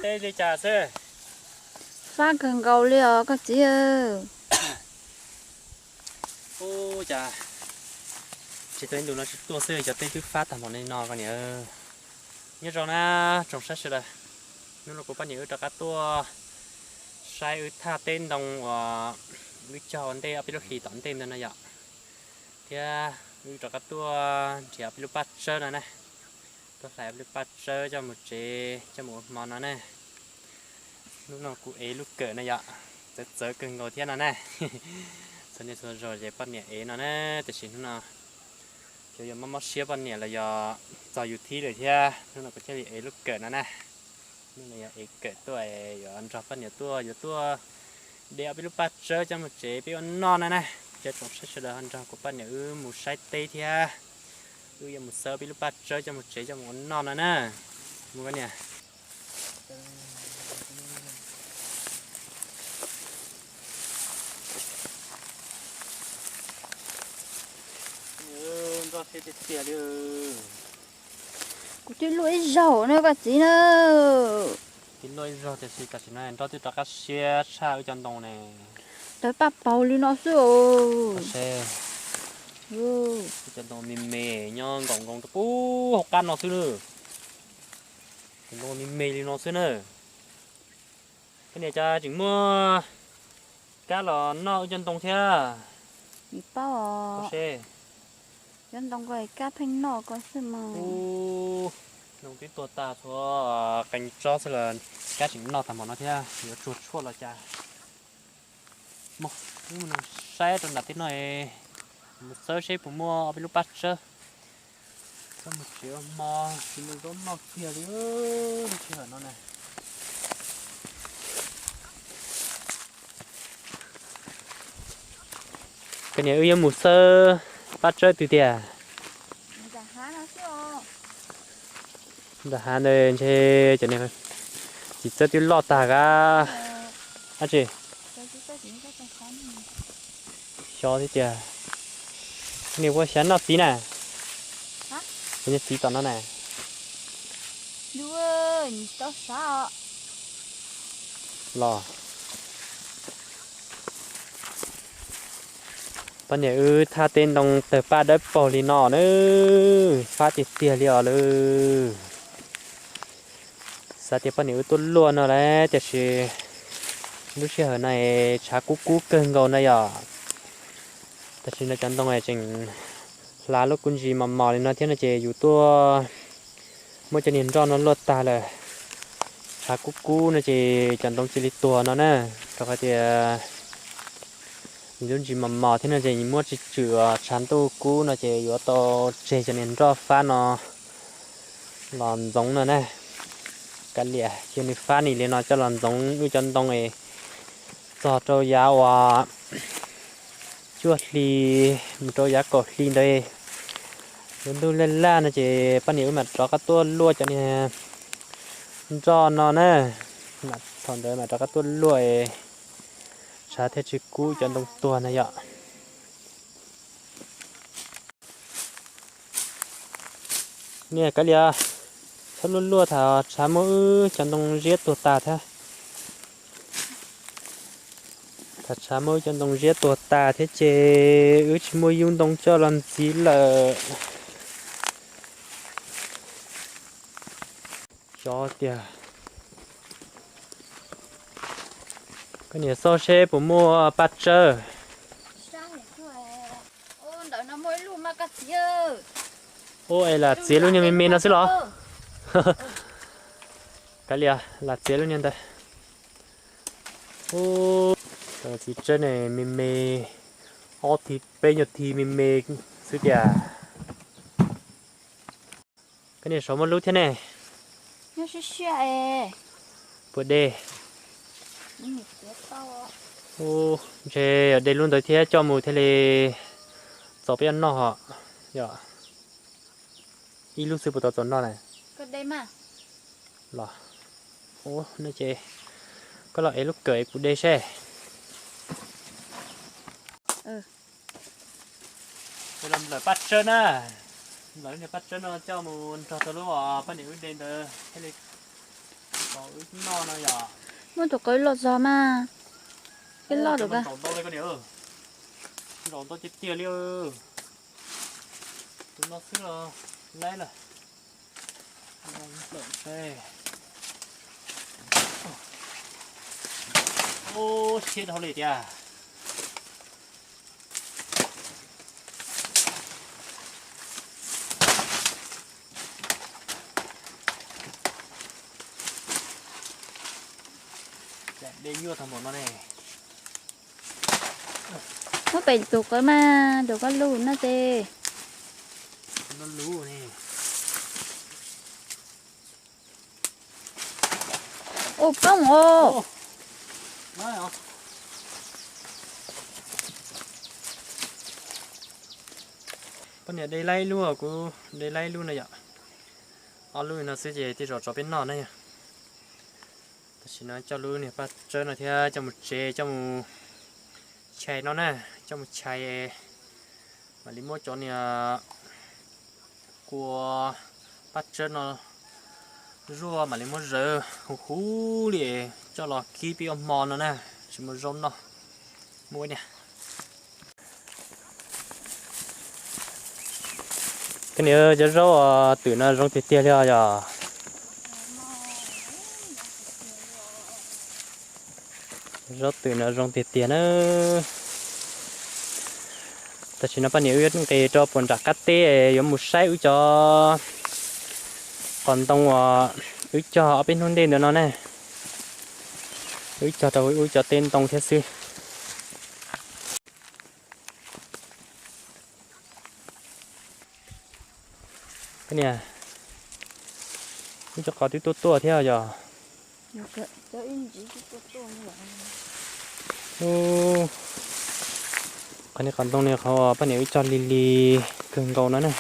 Li cas xwb? Fab kawg nkaus li os koj txiv. Ub, cas tsis tau ib ntus no tsis tuaj xwb, cov teb twb fab tag npaum li no koj niam. Nyob zoo na tsoom saib sawv daws, hnub no kuv poj niam wb rov qab tuaj saib wb thaj teb ntoo uas wb cog ua ntej ob peb lub hlis tom ntej ntawd no yom, thiab wb rov qab tuaj nrhiav ob peb lub paj tsawb no na, tuaj hlais ob peb lub paj tsawb coj mus tsev coj mus ua hmo no na. Hnub no kuv ev lub kawm no yom, txawv txawv kawg nkaus thiab no na. Txhua niaj txhua zaus ces poj niam ev no na, tiam sis hnub no cov yuav mob mob siab poj niam los yog txog yus thib lawm thiab, hnub no kuv thiaj li ev lub kawm no na. Hnub no yog ev kawm tuaj yuav nrog poj niam tuaj yuav tuaj de ob peb lub paj tsawb coj mus tsev peb ua noj no na. Cov tsoom saib sawv daws ho nrog kuv poj niam wb mus saib teb thiab, wb yuav mus xawb ob peb lub paj tsawb coj mus tsev coj mus ua noj no na. Mus koj niam. Nroj thiab tiag tiag li. Kuv twb luaj ib zaug na koj txiv na. Twb luaj ib zaug tiam sis tam sim no nroj twb rov qab siab tshaj wb cov ntoo ne. Tawg paj paug li no xwb os. Wb cov ntoo me me nyob nkaum nkoos rau pub hauv qab no xwb na. Cov ntoo me me li no xwb na. Koj niam cas tseem muaj kab los noj wb cov ntoo thiab? Tsis paub os. Cov ntoo ko kab pheej noj ko xwb mas. Ub, ntoo twb tuag tag txhua qee tsob xwb los kab tseem noj tag npaum no thiab, yuav tsuag tshuaj los cas. Mus, wb mus saib rau nram tej no, mus xawb seb puas muaj ob peb lub paj tsawb. Txhob mus tsev ua hmo, tsis muaj zaub noj kiag li lub sij hawm no na. Koj niam wb yuav mus xawb paj tsawb twg tiag? Nram hav ntawd ntshe cov niag txiv txawb twb loj tag kab. Ab tsi, xyov thiab tiag. Niag ua xyav noj txiv na. Cov niag txiv tom no na. Los, poj niam wb thaj teb ntoo tawg paj dawb paug li no na, fab tiag tiag li os lawm. Xav tias poj niam wb tuaj luaj no lawm tiam sis lub sij hawm no tshav kub kub kawg nkaus na yom. Tam sim no cov ntoo tseem hlav lub kuj ntsis mos mos li no thiab no ces yus tuaj muab cov niag nroj no luaj tag lawm. Tshav kub kub no ces cov ntoo cia li tuag no na, rau qhov tias nws lub ntsis mos mos thiab no ces muab tsis tswm tshav ntuj kub no ces yuav tau tseg cov niag nroj fab no los ntxoov no na. Kav liam cia nws fab nim li no coj los ntxoov wb cov ntoo es txog rau yav uas cuaj hli mus rau yav kaum hli ntawd, lub ntuj laj laj no ces poj niam wb mam rov qab tuaj luaj cov niag nroj no na. Thaum ntawd mam rov qab tuaj luaj es tshav thiaj tsis kub cov ntoo tuag na yom. Niam, kav liam, txhob luaj luaj tham tshav muab wb cov ntoo ziab tuag tas thiab. Tham tshav muab wb cov ntoo ziab tuag tas thiab ces wb tsis muaj yub ntoo coj los ntxiv lawm. Xyov tiag. Koj niam xauj seb puas muaj paj tsawb. Ub, es lam txiav lub niag me me no xwb los? Kav liam, lam txiav lub niag ntawd. Ub, txiv tsawb ne me me, ob thib peb nyuag thib me me xwb tiag. Koj niam saum muaj lub thiab ne. Puas de? Ub, ntshe yog de lub ntawd thiab coj mus thiaj li txaus peb noj hos. Yog ib lub xwb puas tau txaus noj na? Los, ub, no ces koj los ev lub kawm es kuv de seb. Los nplawm paj tsawb na, nplawm lub niag paj tsawb no coj mus nrog rau lub paj niam wb de ntawd thiaj li tau Muaj tus qawv loj zog mas, ib loj tus ka. Zaum ntau tiag tiag li. Tus no xwb los laib lawm. Siab dhau li tiag. Dej nyuaj tag npaum no ne. Muab pem tus qawv mas, tus koj lub no ces. Lub ne. Ua poob os. Poj niam de laib lub, kuv de laib lub no yom. Ob lub no xwb ces tej zaum tsov peb noj na yom. Tam sim no coj lub niag paj tsawb no thiab coj mus tsev, coj mus chais no na, coj mus chais mam li muab cov niag kua paj tsawb no zuaj mam li muab zawv huv huv li coj los kib peb ua hmo no na, tsis muaj zaub noj. Muaj niag Koj niam, cov zaub twm no zoo tiag tiag li os yom. Zaub twm no zoo tiag tiag na. Tam sim no poj niam wb yuav nqis rau puag nram qab teb yuav mus saib wb cov qos ntoo uas wb cog ob peb hnub ntej ntawd no ne. Wb cog rau wb cov teb ntoo thiab xwb. Koj niam, wb cov qos twb tuaj tuaj thiab yog. Qhov niag qos ntoo niag qhov poj niam wb cog lig lig kawg nkaus no na.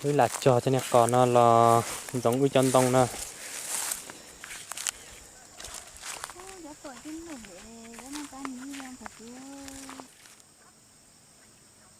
Wb lam cog cov niag qos no los ntxoov wb cov ntoo no.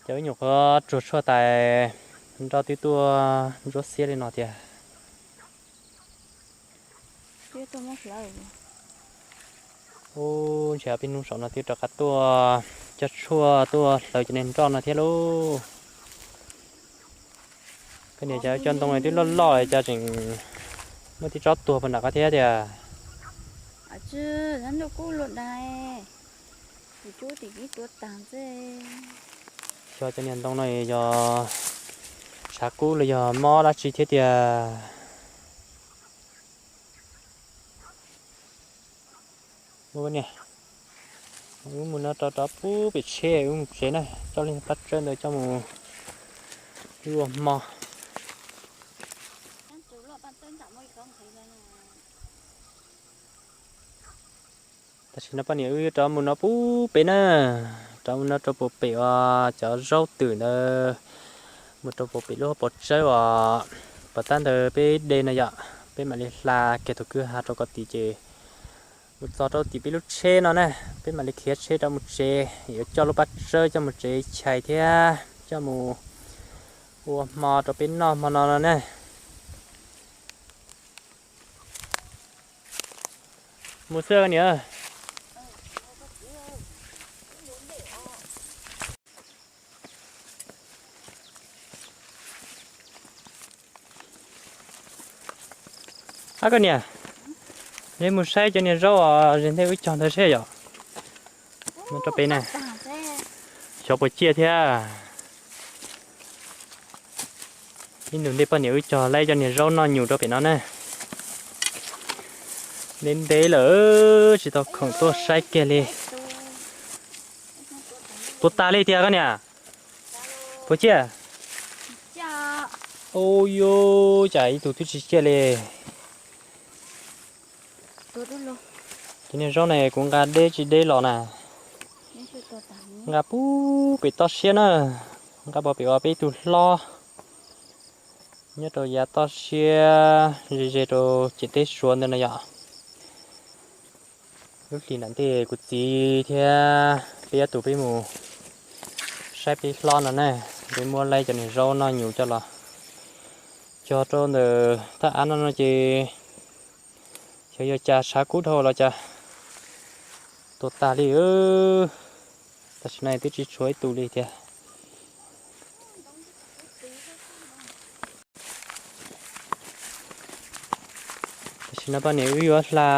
Cov wb nyuam qhuav tsuag tshuaj tas, nroj twb tuaj ntsuab xiab li no tiag. Ub, ntshe ob peb hnub saum no twb rov qab tuaj cog tshuaj tuaj hlawv cov niag nroj no thiab lauj. Koj niam, cov cov ntoo twb loj loj cas tseem muaj tib tsob tuag puag nram qab thiab tiag. Xyov cov niag ntoo no yog tshav kub los yog mob dab tsi thiab tiag. Wb mus no rau rov pub pem tsheb wb mus tsev na, coj lub paj tsawb ntawd coj mus ua hmo. Tam sim no poj niam wb rov mus no pub pem na, rov mus no rau puag pem uas cov zaub twm ntawd, mus rau puag pem lub hauv paus tsawb uas puag ta ntawd peb de no yom, peb mam li hla kiag tus kwj ha rau kom tim ces mus txog rau tim peb lub tsheb no na, peb mam li khiav tsheb rov mus tsev, yuav coj lub paj tsawb coj mus tsev chais thiab coj mus ua hmo rau peb noj hmo no no na. Mus xwb niam. Ab koj niam, neb mus saib cov niag zaub os, ze ntej wb cog ntawd seb yom. Mus rau pem na. Xyov puas ciaj thiab. Ib ntus ntej poj niam wb cog laib cov niag zaub noj nyus rau pem no na. Ntev ntev lawm tsis tau khoom tuaj saib kiag li. Puas tas li tiag koj niam? Puas ciaj? Ub yuv, cas ib tug twb tsis ciaj li. Cov niag zaub ne kuv nqa deb tsis deb los na. Nqa pub pem toj siab na. Nqa pov pem uas peb ib tug hlob nyob rau yav toj siab ze ze rau ciam teb Suav ntawd na yom. Lub hlis nram ntej kuv txiv thiab peb ob tug peb mus saib peb hlob no na, peb muab laib cov niag zaub noj nyus coj los Cog rau ntawm thaj av no no ces xyov yog cas tshav kub dhau los cas tua tag li. Tam sim no twb tsis tshuav ib tus li tiag. Tam sim no poj niam wb yuav hla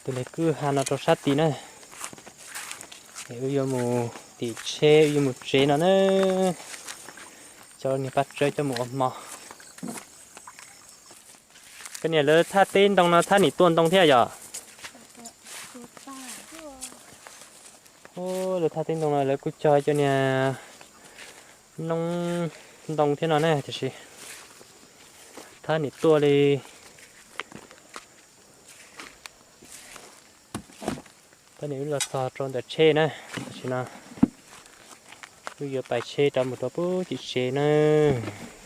tus niag kwj ha no rau sab tid na. Wb yuav mus tim tsheb, wb yuav mus tsev no na. Coj niag paj tsawb coj mus ua hmo. Koj niam, lawv thaj teb ntoo no thaj nim tua ntoo thiab yom? Lawv thaj teb ntoo no lawv kuj cog cov niag noob ntoo thiab no na, tiam sis thaj nim tuaj li. Poj niam wb los txog rau ntawm tsheb na, tam sim no wb yuav pais tsheb rov mus rau pem tim tsev nawb.